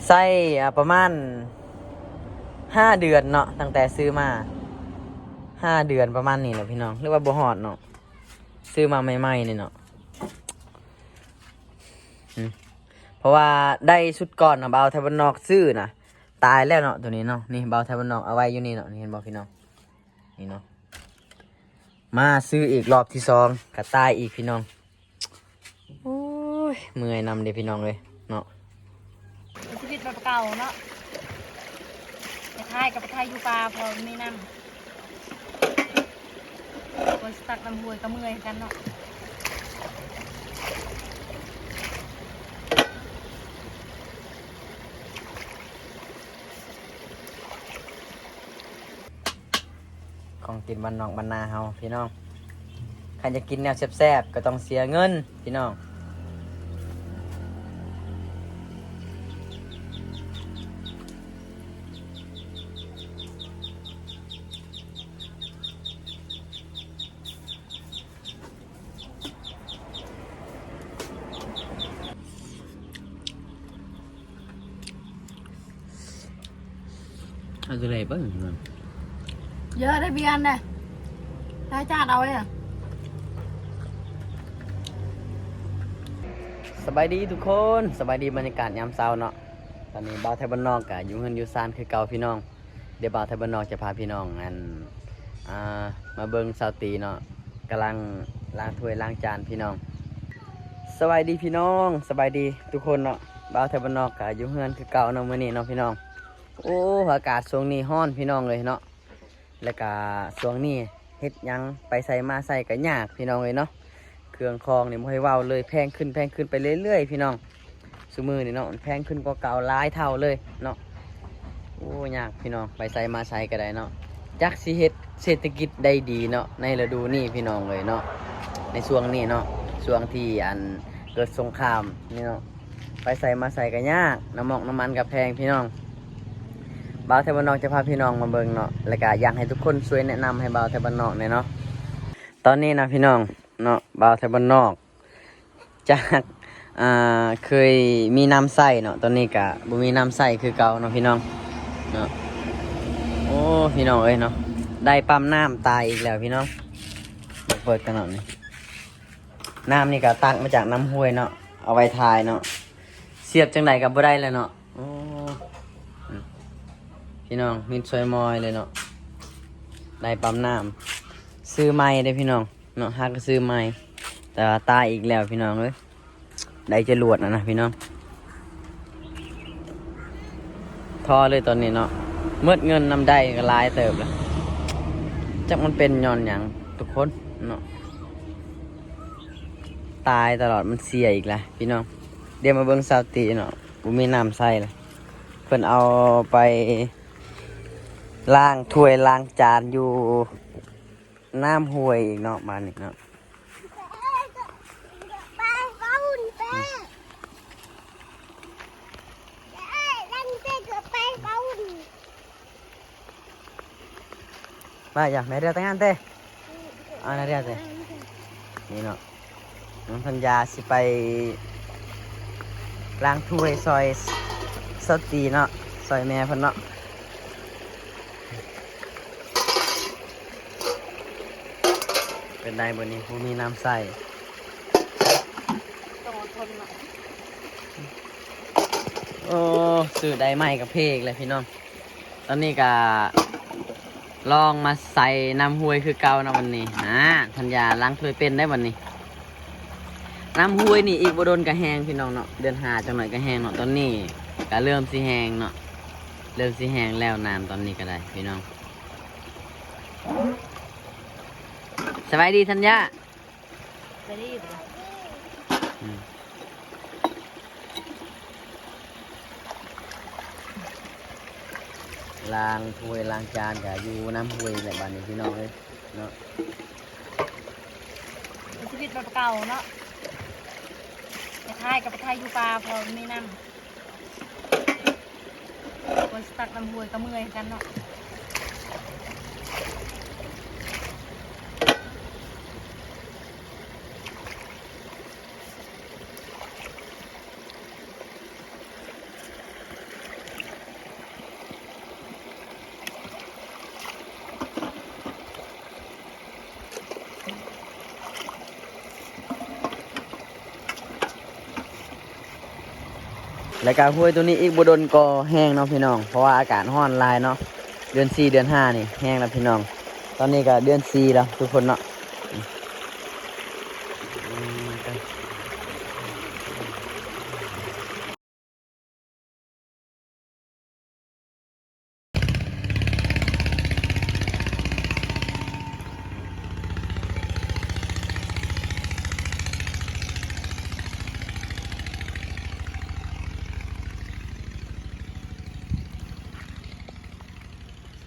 ໃຊ້ ອ່າ ປະມານຫ້າເດືອນເນາະ ຕັ້ງແຕ່ຊື້ມາ ຫ້າເດືອນປະມານນີ້ແຫຼະພີ່ນ້ອງ ຫຼືວ່າບໍ່ຮອດເນາະ ຊື້ມາໃໝ່ໆນີ້ເນາະ. ອືມ ເພາະວ່າໄດ້ຊຸດກ່ອນນະ ບ່າວໄທບ້ານນອກຊື້ນະ ຕາຍແລ້ວເນາະ ໂຕນີ້ເນາະ. ນີ້ ບ່າວໄທບ້ານນອກເອົາໄວ້ຢູ່ນີ້ເນາະ ນີ້ເຫັນບໍ່ພີ່ນ້ອງ ນີ້ເນາະ. ມາຊື້ອີກລອບທີສອງ ກະຕາຍອີກພີ່ນ້ອງ. ໂອ້ຍ ເມື່ອຍນຳເດ້ພີ່ນ້ອງເອີຍເນາະ. ເປັນຊີວິດແບບເກົ່າເນາະ ໄປຖ່າຍກະໄປຖ່າຍຢູ່ປ່າ ເພາະມີນ້ຳ ກວ່າຊິຕັກນ້ຳຫ້ວຍກະເມື່ອຍຄືກັນເນາະ. ຂອງກິນບ້ານນອກບ້ານນາເຮົາພີ່ນ້ອງ ຄັນຢາກກິນແນວແຊບໆ ກໍຕ້ອງເສຍເງິນພີ່ນ້ອງ. ເອົາຕົວໃດເບິ່ງ ເຢີະໄດ້ເບຍນະ ໄດ້ຈາດເອົາເລີຍ. ສະບາຍດີທຸກຄົນ ສະບາຍດີ ບັນຍາກາດຍາມເຊົ້າເນາະ. ຕອນນີ້ບ່າວໄທບ້ານນອກກະຢູ່ເຮືອນຢູ່ຊານຄືເກົ່າພີ່ນ້ອງ. ດຽວບ່າວໄທບ້ານນອກຈະພາພີ່ນ້ອງ ອັນ ອ່າ ມາເບິ່ງສາວຕີເນາະ ກຳລັງລ້າງຖ້ວຍລ້າງຈານພີ່ນ້ອງ. ສະບາຍດີພີ່ນ້ອງ ສະບາຍດີທຸກຄົນເນາະ. ບ່າວໄທບ້ານນອກກະຢູ່ເຮືອນຄືເກົ່າເນາະ ມື້ນີ້ເນາະພີ່ນ້ອງ. ໂອ້ ອາກາດຊ່ວງນີ້ຮ້ອນພີ່ນ້ອງເອີຍເນາະ ແລ້ວກະຊ່ວງນີ້ເຮັດຫຍັງໄປໃສມາໃສກະຍາກພີ່ນ້ອງເອີຍເນາະ. ເຄື່ອງຂອງນີ້ບໍ່ໃຫ້ເວົ້າເລີຍ ແພງຂຶ້ນ ແພງຂຶ້ນໄປເລື້ອຍໆພີ່ນ້ອງ. ຊຸມື້ນີ້ເນາະ ມັນແພງຂຶ້ນກວ່າເກົ່າຫຼາຍເທົ່າເລີຍເນາະ. ໂອ້ ຍາກພີ່ນ້ອງ ໄປໃສມາໃສກະໄດ້ເນາະ. ຈັກຊິເຮັດເສດຖະກິດໄດ້ດີເນາະ ໃນລະດູນີ້ພີ່ນ້ອງເອີຍເນາະ. ໃນຊ່ວງນີ້ເນາະ ຊ່ວງທີ່ ອັນ ເກີດສົງຄາມນີ້ເນາະ ໄປໃສມາໃສກະຍາກ ນ້ຳມັນກະແພງພີ່ນ້ອງ. ບ່າວໄທບ້ານນອກຈະພາພີ່ນ້ອງມາເບິ່ງເນາະ ແລ້ວກະຢາກໃຫ້ທຸກຄົນຊ່ວຍແນະນຳໃຫ້ບ່າວໄທບ້ານນອກແດ່ເນາະ. ຕອນນີ້ນະພີ່ນ້ອງເນາະ ບ່າວໄທບ້ານນອກ ຈາກ ອ່າ ເຄີຍມີນ້ຳໃຊ້ເນາະ ຕອນນີ້ກະບໍ່ມີນ້ຳໃຊ້ຄືເກົ່າເນາະພີ່ນ້ອງເນາະ. ໂອ້ ພີ່ນ້ອງເອີຍເນາະ ໄດ້ປ້ຳນ້ຳຕາຍອີກແລ້ວພີ່ນ້ອງ. ເປີດກັນເນາະ ນີ້ ນ້ຳນີ້ກະຕັກມາຈາກນ້ຳຫ້ວຍເນາະ ເອົາໄວ້ຖ່າຍເນາະ. ສຽບຈັ່ງໃດກະບໍ່ໄດ້ແລ້ວເນາະ. ໂອ້ ພີ່ນ້ອງ ມິດຊ່ອຍມອຍເລີຍເນາະ ໄດ້ປ້ຳນ້ຳ ຊື້ໃໝ່ເດ້ພີ່ນ້ອງ. ເນາະ ຫາກະຊື້ໃໝ່ ແຕ່ວ່າຕາຍອີກແລ້ວພີ່ນ້ອງເອີຍ. ໄດ້ຈະຫຼວດນະນະພີ່ນ້ອງ ທໍ້ເລີຍຕອນນີ້ເນາະ. ໝົດເງິນນຳໄດ້ກະຫຼາຍເຕີບລະ ຈັກມັນເປັນຍ້ອນຫຍັງທຸກຄົນເນາະ. ຕາຍຕະຫຼອດ ມັນເສຍອີກລະພີ່ນ້ອງ. ດຽວມາເບິ່ງສາວຕີເນາະ ບໍ່ມີນ້ຳໃຊ້ລະ ເພິ່ນເອົາໄປລ້າງຖ້ວຍລ້າງຈານຢູ່ ນ້ຳຫ້ວຍອີກເນາະ ບາດນີ້ເນາະ. ໄປ ຢາກແມ່ເດືອແຕ່ງງານເຕະ ອາ ນາເດືອເຕະ ນີ້ເນາະ. ນ້ອງທັນຍາຊິໄປລ້າງຖ້ວຍຊ່ອຍສາວຕີເນາະ ຊ່ອຍແມ່ເພິ່ນເນາະ. ເປັນໄດມື້ນີ້ ບໍ່ມີນ້ຳໃຊ້. ຕ້ອງອົດທົນເນາະ. ໂອ້ ຊື້ໄດ້ໃໝ່ກະເພອີກແລ້ວພີ່ນ້ອງ. ຕອນນີ້ກະລອງມາໃສ່ນ້ຳຫ້ວຍຄືເກົ່າເນາະ ວັນນີ້ ອາ ທັນຍາລ້າງຖ້ວຍເປັນໄດ໋ວັນນີ້. ນ້ຳຫ້ວຍນີ້ອີກບໍ່ດົນກະແຫ້ງພີ່ນ້ອງເນາະ ເດືອນຫ້າຈັກໜ້ອຍກະແຫ້ງເນາະ. ຕອນນີ້ກະເລີ່ມຊິແຫ້ງເນາະ ເລີ່ມຊິແຫ້ງແລ້ວ ນ້ຳຕອນນີ້ກະໄດ້ພີ່ນ້ອງ. ສະບາຍດີທັນຍາ. ສະບາຍດີ. ອືມ ລ້າງຖ້ວຍລ້າງຈານກະຢູ່ນ້ຳຫ້ວຍແຫຼະບາດນີ້ພີ່ນ້ອງເອີຍເນາະ. ເປັນຊີວິດແບບເກົ່າເນາະ ໄປຖ່າຍກະໄປຖ່າຍຢູ່ປ່າ ເພາະມັນມີນ້ຳ. ກວ່າຊິຕັກນ້ຳຫ້ວຍກະເມື່ອຍຄືກັນເນາະ. ແລ້ວກະຫ້ວຍໂຕນີ້ອີກບໍ່ດົນກໍແຫ້ງເນາະພີ່ນ້ອງ ເພາະວ່າອາກາດຮ້ອນຫຼາຍເນາະ. ເດືອນສີ່ເດືອນຫ້ານີ້ແຫ້ງແລ້ວພີ່ນ້ອງ. ຕອນນີ້ກະເດືອນສີ່ແລ້ວທຸກຄົນເນາະ.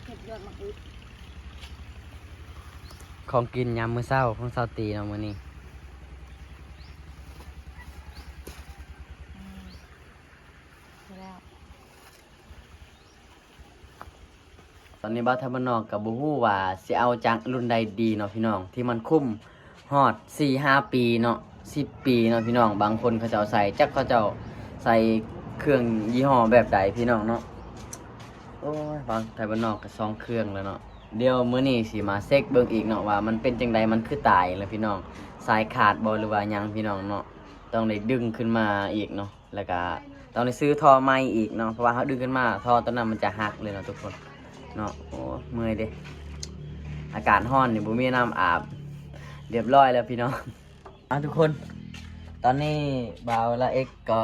ເກັບຍອດໝາກອຶດ ຂອງກິນຍາມມື້ເຊົ້າຂອງຊາວຕີເນາະມື້ນີ້. ອືມ ແລ້ວ ຕອນນີ້ບ່າວໄທບ້ານນອກກໍບໍ່ຮູ້ວ່າຊິເອົາຈາກລຸ້ນໃດດີເນາະພີ່ນ້ອງ ທີ່ມັນຄຸ້ມຮອດສີ່ຫ້າປີເນາະ ສິບປີເນາະພີ່ນ້ອງ. ບາງຄົນເຂົາເຈົ້າໃສ່ ຈັກເຂົາເຈົ້າໃສ່ເຄື່ອງຍີ່ຫໍ້ແບບໃດພີ່ນ້ອງເນາະ. ໂອ້ຍ ບ່າວໄທບ້ານນອກກໍສອງເຄື່ອງແລ້ວເນາະ. ດຽວມື້ນີ້ຊິມາເຊັກເບິ່ງອີກເນາະ ວ່າມັນເປັນຈັ່ງໃດ ມັນຄືຕາຍແລ້ວພີ່ນ້ອງ. ສາຍຂາດບໍ່ ຫຼືວ່າຫຍັງພີ່ນ້ອງເນາະ ຕ້ອງໄດ້ດຶງຂຶ້ນມາອີກເນາະ. ແລ້ວກະຕ້ອງໄດ້ຊື້ທໍ່ໃໝ່ອີກເນາະ ເພາະວ່າເຮົາດຶງຂຶ້ນມາ ທໍ່ໂຕນັ້ນມັນຈະຫັກເລີຍເນາະທຸກຄົນເນາະ. ໂອ້ ເມື່ອຍເດ້ ອາກາດຮ້ອນນີ້ ບໍ່ມີນ້ຳອາບ ລຽບຮ້ອຍແລ້ວພີ່ນ້ອງ. ເອົາທຸກຄົນ ຕອນນີ້ບ່າວລາເອັກກໍ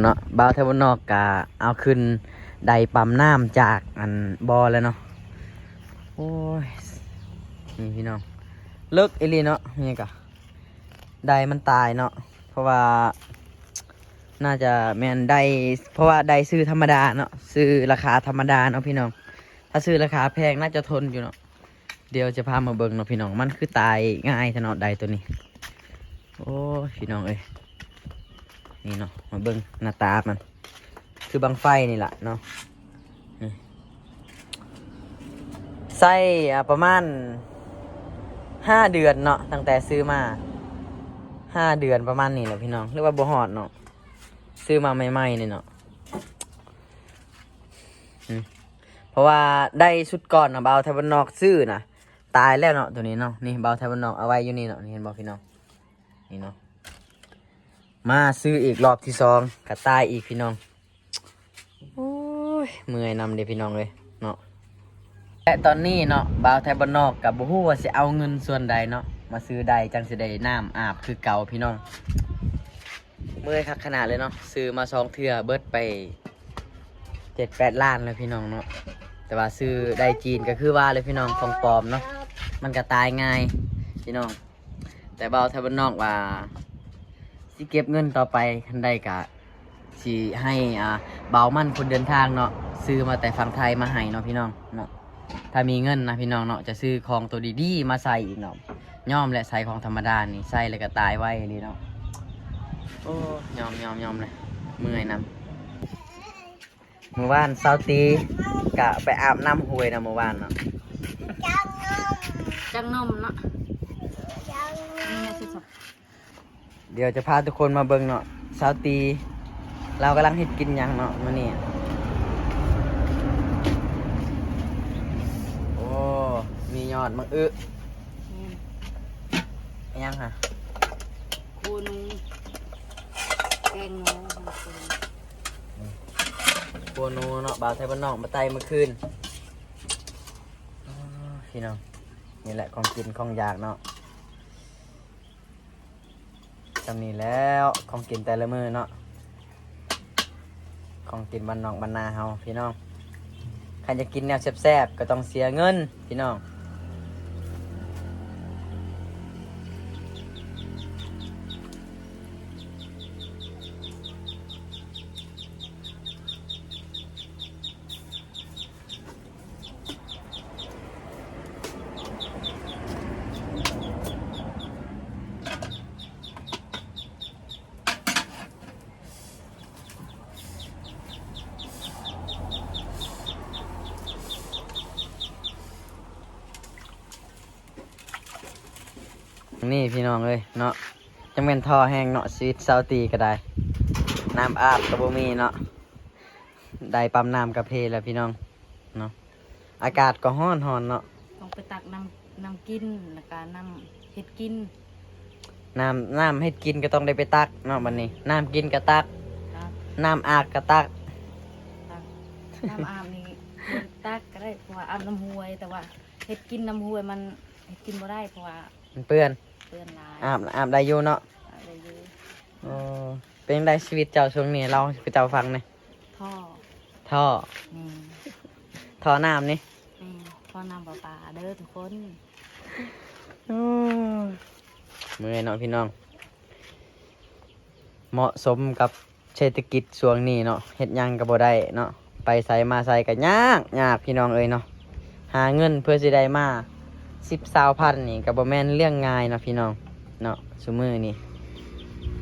ເນາະ ບ່າວໄທບ້ານນອກກະເອົາຂຶ້ນໄດປ້ຳນ້ຳຈາກອັນບໍ່ແລ້ວເນາະ. ໂອ້ຍ ນີ້ພີ່ນ້ອງ ເລິກອີ່ຫຼີເນາະ ນີ້ກະ ໄດມັນຕາຍເນາະ ເພາະວ່າໜ້າຈະແມ່ນໄດ ເພາະວ່າໄດຊື້ທຳມະດາເນາະ ຊື້ລາຄາທຳມະດາເນາະພີ່ນ້ອງ. ຖ້າຊື້ລາຄາແພງໜ້າຈະທົນຢູ່ເນາະ. ດຽວຈະພາມາເບິ່ງເນາະພີ່ນ້ອງ ມັນຄືຕາຍງ່າຍແທ້ເນາະ ໄດໂຕນີ້. ໂອ້ຍ ພີ່ນ້ອງເອີຍ ນີ້ເນາະ ມາເບິ່ງໜ້າຕາມັນ ຄືບັ້ງໄຟນີ້ລະເນາະ. ນີ້ ໃຊ້ ອາ ປະມານຫ້າເດືອນເນາະ ຕັ້ງແຕ່ຊື້ມາຫ້າເດືອນປະມານນີ້ແຫຼະພີ່ນ້ອງ ຫຼືວ່າບໍ່ຮອດເນາະ ຊື້ມາໃໝ່ໆນີ້ເນາະ. ອືມ ເພາະວ່າໄດຊຸດກ່ອນນະ ບ່າວໄທບ້ານນອກຊື້ນະ ຕາຍແລ້ວເນາະ ໂຕນີ້ເນາະ. ນີ້ ບ່າວໄທບ້ານນອກເອົາໄວ້ຢູ່ນີ້ເນາະ ນີ້ເຫັນບໍ່ພີ່ນ້ອງ ນີ້ເນາະ. ມາຊື້ອີກລອບທີສອງ ກະຕາຍອີກພີ່ນ້ອງ. ໂອ້ຍ ເມື່ອຍນຳເດ້ພີ່ນ້ອງເອີຍເນາະ. ແລະຕອນນີ້ເນາະ ບ່າວໄທບ້ານນອກກໍບໍ່ຮູ້ວ່າຊິເອົາເງິນສ່ວນໃດເນາະ ມາຊື້ໄດ ຈັ່ງຊິໄດ້ນ້ຳອາບຄືເກົ່າພີ່ນ້ອງ. ເມື່ອຍຄັກຂະໜາດເລີຍເນາະ ຊື້ມາສອງເທື່ອເບິດໄປເຈັດແປດລ້ານແລ້ວພີ່ນ້ອງເນາະ. ແຕ່ວ່າຊື້ໄດຈີນກໍຄືວ່າເລີຍພີ່ນ້ອງ ຂອງປອມເນາະ ມັນກໍຕາຍງ່າຍພີ່ນ້ອງ. ແຕ່ບ່າວໄທບ້ານນອກວ່າຊິເກັບເງິນຕໍ່ໄປ ຄັນໄດ້ກະຊິໃຫ້ ອ່າ ບ່າວມັນຄົນເດີນທາງເນາະ ຊື້ມາແຕ່ຝັ່ງໄທມາໃຫ້ເນາະພີ່ນ້ອງເນາະ. ຖ້າມີເງິນນະພີ່ນ້ອງເນາະ ຈະຊື້ຂອງໂຕດີໆມາໃສ່ອີກເນາະ. ຍອມແຫຼະ ໃສ່ຂອງທຳມະດານີ້ ໃສ່ແລ້ວກໍຕາຍໄວອີ່ຫຼີເນາະ. ໂອ້ ຍອມ ຍອມ ຍອມເລີຍ ເມື່ອຍນຳ. ມື້ວານຊາວຕີກະໄປອາບນ້ຳຫ້ວຍນຳມື້ວານເນາະ ຈັກໜົມເນາະ. ດຽວຈະພາທຸກຄົນມາເບິ່ງເນາະ ຊາວຕີລາວກຳລັງເຮັດກິນຫຍັງເນາະມື້ນີ້. ໂອ້ ມີຍອດໝາກອຶ ແມ່ນ ອີຫຍັງຫະ? ຄົວໜູ ແກງໜູ ຄົວໜູເນາະ ບ່າວໄທບ້ານນອກມາໄຕ່ມື້ຄືນ. ອໍ ພີ່ນ້ອງ ນີ້ແຫຼະຂອງກິນຂອງຢາກເນາະ. ຊ່ຳນີ້ແລ້ວ ຂອງກິນແຕ່ລະມື້ເນາະ ຂອງກິນບ້ານນອກບ້ານນາເຮົາພີ່ນ້ອງ. ຄັນຢາກກິນແນວແຊບໆກໍຕ້ອງເສຍເງິນພີ່ນ້ອງ. ນີ້ພີ່ນ້ອງເອີຍເນາະ ຈັ່ງແມ່ນທໍ້ແຮງເນາະ ຊີວິດຊາວຕີກໍໄດ້ ນ້ຳອາບກໍບໍ່ມີເນາະ. ໄດ້ປ້ຳນ້ຳກະເພແລ້ວພີ່ນ້ອງເນາະ. ອາກາດກໍຮ້ອນໆເນາະ ຕ້ອງໄປຕັກນ້ຳ ນ້ຳກິນ ແລ້ວກະນ້ຳເຮັດກິນ. ນ້ຳ ນ້ຳເຮັດກິນກໍຕ້ອງໄດ້ໄປຕັກເນາະ ບັດນີ້ນ້ຳກິນກໍຕັກ ຕັກ ນ້ຳອາບກໍຕັກ ຕັກ ນ້ຳອາບນີ້ບໍ່ຕັກກໍໄດ້ ເພາະວ່າອາບນ້ຳຫ້ວຍ ແຕ່ວ່າເຮັດກິນນ້ຳຫ້ວຍມັນເຮັດກິນບໍ່ໄດ້ ເພາະວ່າມັນເປື້ອນ ເປື້ອນຫຼາຍ ອາບ ອາບໄດ້ຢູ່ເນາະ ອາບໄດ້ຢູ່. ໂອ້ ເປັນຈັ່ງໃດຊີວິດເຈົ້າຊ່ວງນີ້ ເລົ່າໃຫ້ເຂົາເຈົ້າຟັງແດ່. ທໍ່ ທໍ່ ແມ່ນ ທໍ່ນ້ຳນີ້ ແມ່ນ ທໍ່ນ້ຳປະປາເດີທຸກຄົນ. ໂອ້ ເມື່ອຍເນາະພີ່ນ້ອງ ເໝາະສົມກັບເສດຖະກິດຊ່ວງນີ້ເນາະ ເຮັດຫຍັງກໍບໍ່ໄດ້ເນາະ ໄປໃສມາໃສກໍຍາກ ຍາກພີ່ນ້ອງເອີຍເນາະ. ຫາເງິນເພື່ອຊິໄດ້ມາສິບຊາວພັນນີ້ກໍບໍ່ແມ່ນເລື່ອງງ່າຍເນາະພີ່ນ້ອງເນາະ. ຊຸມື້ນີ້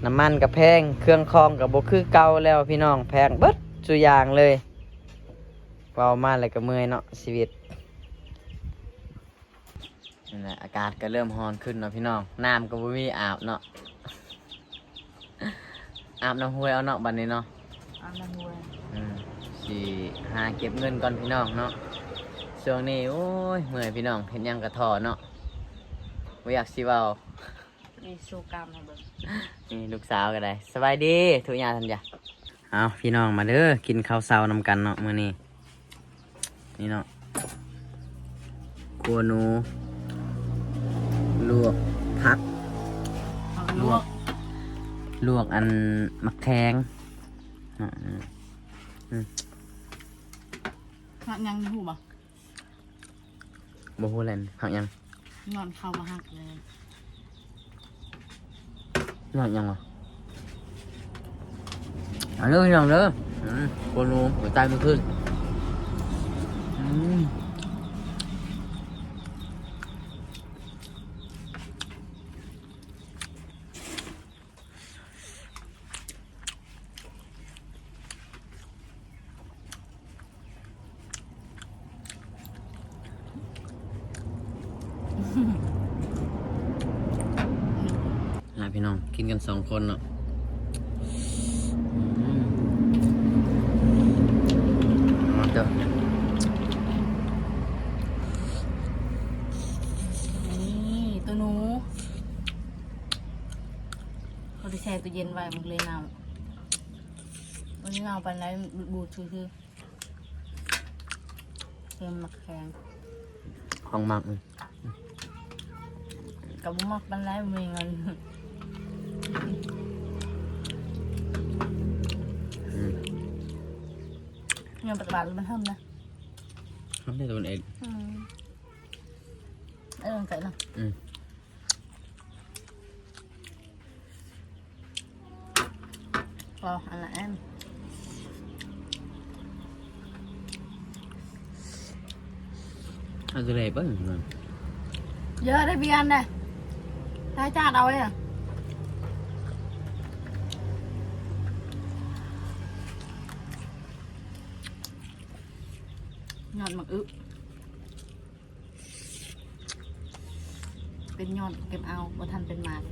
ນ້ຳມັນກໍແພງ ເຄື່ອງຂອງກໍບໍ່ຄືເກົ່າແລ້ວພີ່ນ້ອງ ແພງເບິດສູ່ຢ່າງເລີຍ. ເວົ້າມາແລ້ວກໍເມື່ອຍເນາະຊີວິດ. ນັ້ນແຫຼະ ອາກາດກໍເລີ່ມຮ້ອນຂຶ້ນເນາະພີ່ນ້ອງ ນ້ຳກໍບໍ່ມີອາບເນາະ ອາບນ້ຳຫ້ວຍເອົາເນາະບັດນີ້ເນາະ ອາບນ້ຳຫ້ວຍ. ອືມ ຊິຫາເກັບເງິນກ່ອນພີ່ນ້ອງເນາະ ຊ່ວງນີ້ ໂອ້ຍ ເມື່ອຍພີ່ນ້ອງ ເຮັດຫຍັງກໍທໍ້ເນາະ ບໍ່ຢາກຊິເວົ້າ. ມີໂຊກາມໃຫ້ເບິ່ງ ນີ້ລູກສາວກໍໄດ້. ສະບາຍດີທຸກຢ່າງທັນຢາ. ເອົາ ພີ່ນ້ອງມາເດີ ກິນເຂົ້າເຊົ້ານຳກັນເນາະມື້ນີ້. ນີ້ເນາະ ຂົ້ວໜູ ລວກຜັກ ລວກ ລວກອັນໝາກແຂງເນາະ. ອືມ ອືມ ຜັກຫຍັງຮູ້ບໍ່? ບໍ່ຮູ້ແຫຼະ ຜັກຫຍັງ? ຍ້ອນເຂົ້າບໍ່ຮັກເລີຍ. ຍ້ອນຫຍັງວະ? ເອົາເດີພີ່ນ້ອງເດີ. ອືມ ໂຄໂນ ຫົວໃຈມັນຂຶ້ນ. ອືມ ລະພີ່ນ້ອງ ກິນກັນສອງຄົນເນາະ. ອືມ ເອົາເດີ ນີ້ໂຕໜູ ເຂົາໄດ້ແຊ່ຕູ້ເຢັນໄວ້ ມັນເລີຍເນົ່າ. ມັນເນົ່າປານໃດ ບູດຊື່ໆ. ເຮັດໝາກແຂງ ຂອງມັກ ອືມ ກໍບໍ່ມັກປານໃດ ບໍ່ມີເງິນ. ອືມ ເງິນປັດຈຸບັນມັນເຖິງນະ ເຮົາໄດ້ຕົວເອງ. ອືມ ເອີ ໃສ່ນະ ອືມ. ພໍອັນລະແອມ ເອົາຈະໄດ້ເບິ່ງ ເຢີະໄດ້ບຽນເດ້ ໄດ້ຈາດເອົາເດ້. ຍອດໝາກອຶ ເປັນຍອດເກັບເອົາ ບໍ່ທັນເປັນໝາກ.